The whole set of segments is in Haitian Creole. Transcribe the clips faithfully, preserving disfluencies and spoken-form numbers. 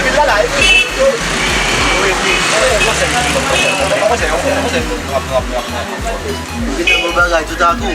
nan vil la la. Gen bon bagay toutakou.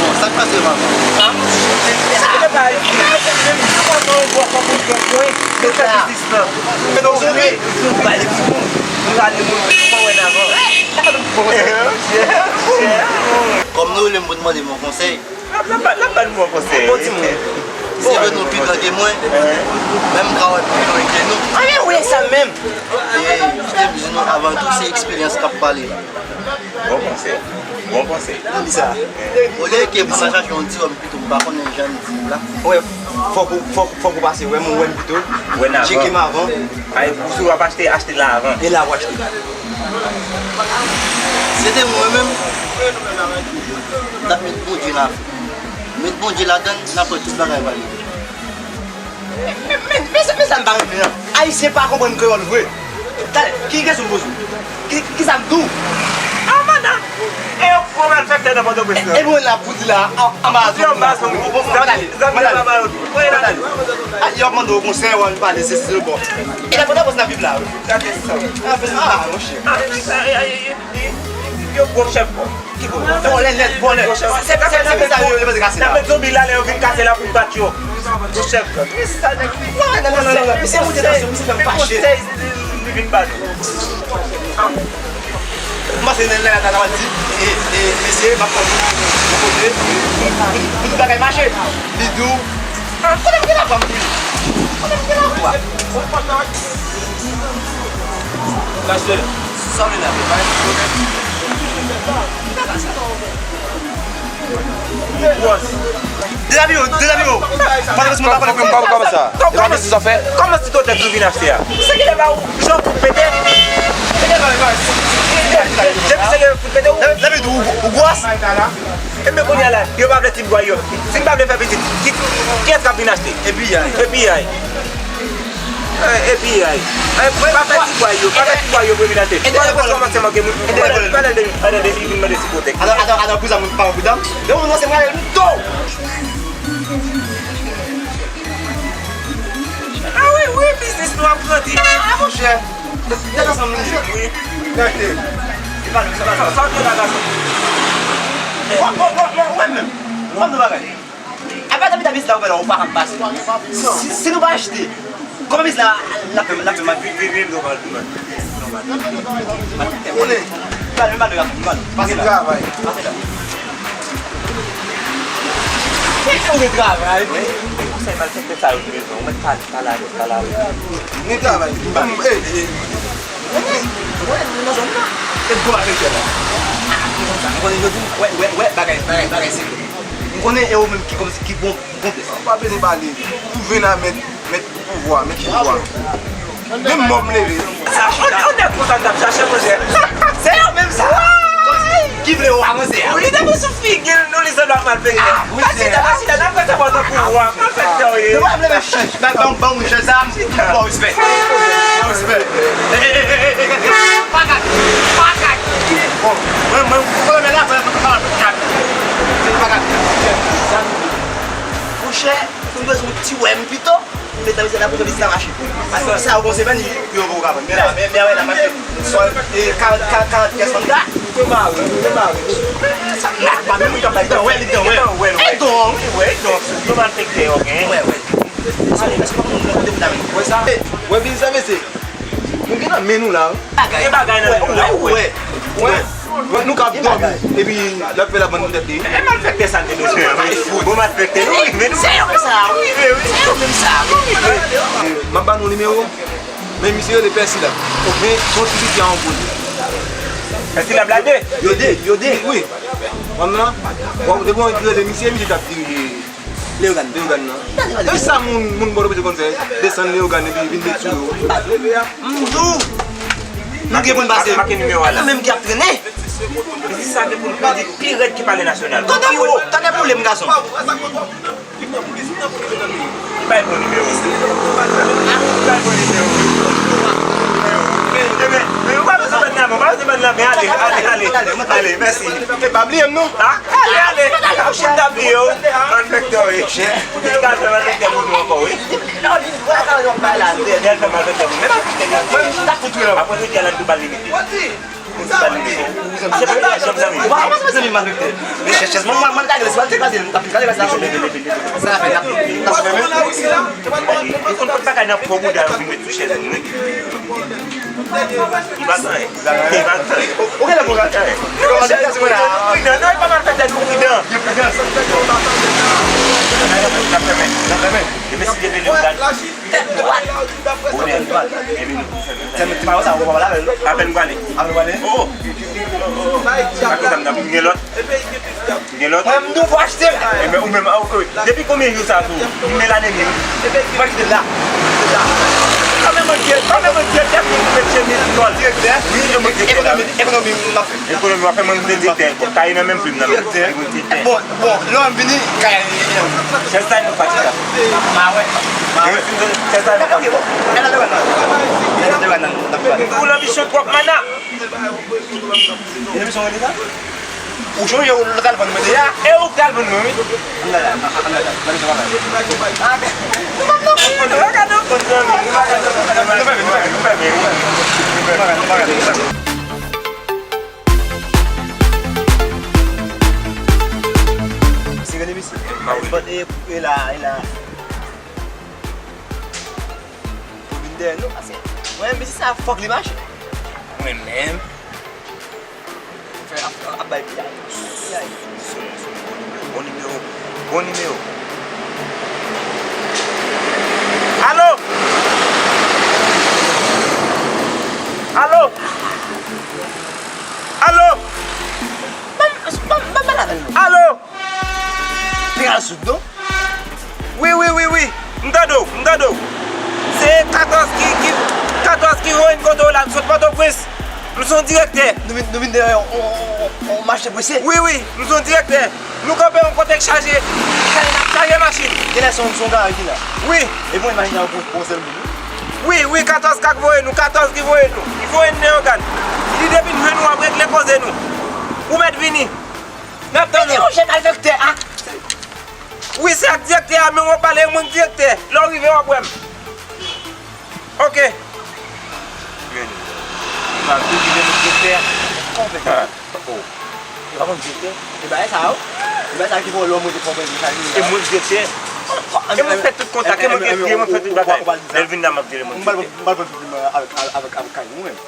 Bon, sa k pase, papa? Sa k pase? Sa k pase? Sa k pase? Sa k pase? Kòm nou rele m pou n mande m yon konsèy. L ap, l ap, l ap ban nou yon konsèy. Bon, timoun. Si yo nou pi gran ke mwen, men m ka wè pi lwen ke nou. Anyen, wi, sa menm. E, kite m di nou, avan tou, se eksperyans k ap pale la. Bon konsèy. Bon konsèy. Sa di sa. Olye ke pou mwen chache yon ti wè m pito, m pa konnen jan m di la. Wè, fòk ou, fòk, fòk ou pase wè m, ou wè m pito. Wè n avan. Tcheke m avan. Ay, si w ap achte, achte la avan. E la w achte. Se te mwen menm, m t ap met Bondye la. Met Bondye ladan l, n ap wè tout bagay va rive. Men, men, men, men sa, men sa m pa renmen an. Ayisyen pa konprann kreyòl vre. Talè, ki kesyon m poze w? Ki, ki sa m di w? Ah, madan! E yon gwo malfektè nan Pòtoprens nan. E, e mwen la pou di la, an, anba zon. Anba zon. Bon, bon, bon, mwen ale, mwen ale, mwen ale. Ah, yo ap mande w konsèy, w al pale, se, se, bon. E nan Pòtoprens n ap viv la, wi. Gade sa. Ah, ah, monchè. Ah, ah, ah, ah, ah, ah. Yo gwo chèf, bò. Ki gwo? Vòlè nèt, vòlè. Se, se, se, se sa yo, yo bezwen kase la. N ap met zonbi la, lè yo vin kase la pou n bat yo. Gwo chèf. Non, non, non, non, non. Misye moute nan sou, misye fè m fache. Li vin bat. M panse nèg la ta di, e, e, mesye, m ap pran yon kote, pou, pou, pou tout bagay mache. Li di w, ah, kote m gen lavan m pou li? Kote m gen lavan? Pastè, sa w vle la, pa gen pwoblèm. Dezabile w, dezabile w. Pastè, moun pa konnen kòman sa. Dezabile, se sa w fè. Kòman ti totèks ou vin achte a? Se ki lè ba ou, jan ou pete. Depi se ke fout pete ou. Dezabile, ou, ou gwòs. Ebyen, kounye a la, yo pa vle ti bwa yo. Si n pa vle fè pitit, ki, kiyès k ap vin achte? Epi, ay. Epi, ay. Eh, epi, ay. Eh, pa fè ti bwa yo, pa fè ti bwa yo pou vin achte. Pale, pale, pale de, pale de, pale de, vin mande ti kote. Adan, adan, adan, pou sa, moun pa pran prizon. Yo, moun nan se mwen, tou. Ah wi, wi, biznis nou ap grandi. Ah, monchè. Tèt ansanm nou ye. Wi. Gade. Se pa nou, se pa nou. Sa, sa w te la, gason? Bon, bon, bon, bon, mwen menm. Mwen menm bagay. Apa ta pita biznis la ouvè la, ou pa ka pase. Si, si nou pa achte, kòman biznis la, l ap fè, l ap fè mal? Vin, vin, vin, nou pral, nou pral. Konnen. Pale, pale, pale, pase la. Travay. Pase la. Ou gen travay. Wi. Konsèy malfektè sa yo ki bezwen, ou mèt pale, pale avè l, pale avè l. Gen travay. Ban m, eh, eh. Wè, wè, nou nan zòn nan. E gwo malfektè la. M konnen jodi, wè, wè, wè, bagay, bagay, bagay serye. M konnen e ou menm ki kòmsi ki bon, bon pye sa. Ou pa bezwen pale. Ou vin a mèt, mèt pouvwa, mèt pouvwa. Menm mò m leve. Sa, on, on nèg konsa n ap chache, monchè. Se yo menm sa. Kòmsi ki vle yo avanse a. Wi, li te sou figi l, nou li sanble ap malfektè. Ah, wi, se. Pati la, pati la, n ap fè sa pandan pou ou a. Malfektè w ye. Nou pa vle menm chèch. Ban, ban, ban yon chèch sa. Bon respè. Bon respè. Hey, hey, hey, hey, hey, hey. Pakat. Pakat. Bon, mwen, mwen, mwen, mwen, la, mwen, mwen, mwen, mwen, mwen, pakat. Monchè, nou bezwen yon ti wè m pito. Met nan mizè la pou fè biznis la mache. Paske sa yo gon semèn, yo poko ka vann. Men la, men, men, men la mache. Sòl, e, karant, karant, karant pyès Honda. Ou te mare, ou te mare. Sa, la, pa menm moun k ap bay. Li t anwè, li t anwè. Li t anwè, wi. E don, wi, wi, don. Yo malfektè, ok. Wè, wè. Èske, èske pa moun kote pou ta menm? Wè sa? Wè biznis sa, mesye. Nou gen nan men nou la, wi. Gen bagay nan men nou la, wi. Wè, wè, wè. Wè, nou ka ap dòmi, epi l ap fè labann pou tèt li. E malfektè sa n te bezwen an, wi. Bon malfektè, nou rive, nou. Se yo menm sa, wi. Nou rive, wi. Se yo menm sa, wi. M ap ba nou nimewo, men misye rele Pèsi la. Men se yon ti piti a yon kote. Pèsi la blade? Yo de, yo de, wi. Fanm nan, bon, depi yon rele misye, misye t ap dirije. Leyogàn. Leyogàn nan. E sa moun, moun Pòtoprens yo konn fè, desann Leyogàn epi vin met sou yo. M di w, nou gen pou n pase. Make nimewo a la. Nou menm ki ap trennen. Biznis sa gen pou l pèdi pi rèd ki Palè Nasyonal. Tande pou, tande pou lem gason. Bay bon nimewo. Bay bon nimewo. Ebyen, men yo pa bezwen Pase ban nan men, ale, ale, ale, ale, mèsi. E pa bliye m non. Ha? Ale, ale. Ou chita bliye w. Malfektè, wi. Ou te ka fè malfektè pou nou ankò, wi. Li al fè malfektè pou nou. Apre, se di al tou bal limite. Ou pa janm zanmi. Ou pa janm zanmi malfektè. Men chèch chèz mwen, mwen, mwen ta gen lespwa, te kraze, m t ap kraze, kraze la. Sa fè, n ap, n ap fè men. Li konn tout bagay nan po bouda yo vin met sou chèz moun, wi. Li pa gen anyen. Li pa gen anyen. Ou gen lè pou pridan, non, li pa malfektè, nou pridan. Gen pridans. N ap fè men. N ap fè men. E mesye leve li, ou gade. Tèt dwat. Ou gen dwat. Epi nou fè men. Tèt dwat sa, ou pa pale avè l non. Apèn m prale. Apèn m prale. Oh. Sa konsa m t ap gen lòt. Gen lòt. Mwen m nouvo achte. E men ou menm, ah, ok. Depi konbyen jou sa tou? Li men lane li, wi. Mwen kite l la. Kanmenm mwen kite, kanmenm mwen kite tèt pou mwen met chemiz kòl. Direktè? Wi, e mwen direktè la, wi. Ekonomi, ekonomi m ap fè. Ekonomi w ap fè, mwen m te direktè. Kay nan menm plim nan. Direktè. Bon, bon, lè w vini, kay a li. Chèz sa nou pa chita. Ma wè. Ma wè. Chèz sa nou pa chita. Ou lanbisyè twòp, mana. Gen emisyon rele sa? Ou chonje ou l t al vann mwen deja? E ou k t al vann mwen, wi. Ann la, ann la, ann la, ann la. Nou p ap nan pil, nou pa ka nan pil. Nou fèmen, nou fèmen, nou fèmen, nou fèmen. Misye rele misye. E la, e la. Pou vin dèyè nou, pase. Mwen menm, misye sa fòk li mache. Mwen menm. Fè ap, ap bay piyay. Piyay. Sonn, sonn, bon nimewo, bon nimewo, bon nimewo. Alo? Alo? Alo? Ban m, ban m, ban m pale avè l non. Alo? Li al soud non. Wi, wi, wi, wi. M tande w, m tande w. Se katòz ki, ki, katòz ki voye m kote w la, m sot Pòtoprens. M se yon direktè. Nou vin, nou vin de yon, yon, yon, yon mache prese. Wi, wi, m se yon direktè. Nou kanpe yon kote k chaje, chaje machin. Genlè se yon, se yon garaj ki la. Wi. Epi yon machin nan pou, pou yon sèl moun, wi. Wi, wi, katòz k ap voye nou, katòz ki voye nou. Ki voye n nan yon gad. Li depi n jwenn ou ap regle koze nou. Ou mèt vini. N ap tann ou. Mete yon jèt avèk tè a. Wi, se ak direktè a menm w ap pale, mwen k direktè. Lè w rive, w ap wè m. Oke. Men, li pa vle di men mwen direktè a. Kòman w fè sa? Oh. Li pa konn direktè? E bagay sa yo. E bagay sa ki fè w lè w monte pran pwen sa li. E mwen k direktè. E mwen fè tout kontak, e mwen k ekri, e mwen fè tout bagay. Lè l vin la, m ap di l mwen k direktè. M pral pran, m pral pran piblim avèk, avèk, avèk kay mwen menm.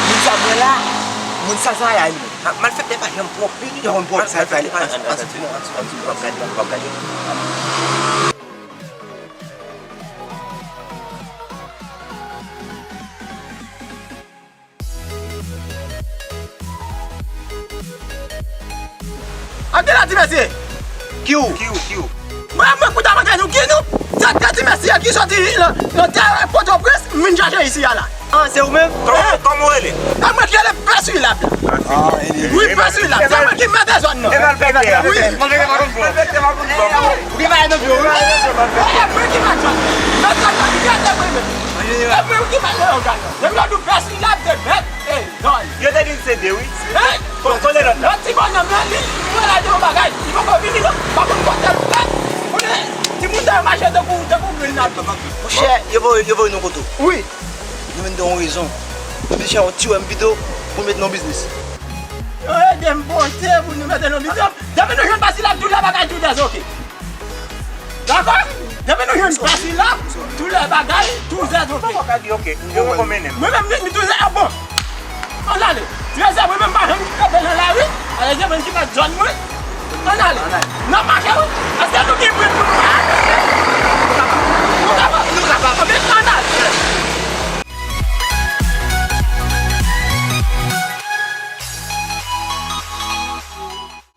Moun sa mwen la, moun sa sa a li menm. Malfektè pa janm pwòp, wi. Li pa konn pwòp, sa fè li. Ann, ann, ann, ann, ann, ann, ann, ann, ann, ann, ann, ann, ann. Ap de la ti mesye. Ki ou? Ki ou? Ki ou? Mwen, mwen kout avantaj nou ki nou? Sa te ti mesye ki soti nan, nan tè Pòtoprens, m vin chache isi a la. Ah, se ou menm? Kòman, kòman w rele? E mwen ki rele Pè Sirab la. Ah, wi, Pè Sirab. Se mwen ki mèt zòn nan. E malfektè a. Wi. Malfektè pa konn pwòp. Malfektè pa konn pwòp. Ou gen bagay nan pye w, wi. E mwen ki mèt zòn. Mèt zòn nan ki mèt mwen menm. E mwen ki mèt nan yon gad. Depi lè w di Pè Sirab, se mèt. Yo te di l se de, wi. Hey! Bon, kote lòt la? Lòt ti bònòm nan, li, li pral achte yon bagay. Li poko vini, non. Pa konn kote l fè. Konnen, timoun sa yo mache tankou, tankou grenn nan. Monchè, yo voye, yo voye nou kote w. Wi. Nou vin de yon rezon. Monchè, yon ti wè m pito pou met nan biznis. Yo ede m pote pou nou mete nan biznis. Depi nou jwenn Pè Sirab, tout lè bagay tou dezoke. Dakò? Depi nou jwenn Pè Sirab, tout lè bagay, tou zè oke. Mwen menm, mi, mi tou zè, ah, bon. Ann ale. Trezè, mwen menm pa janm kanpe nan lari. Ale, se mwen ki mèt zòn mwen. Ann ale. N ap mache, wi. Èske nou gen bri pou nou mache?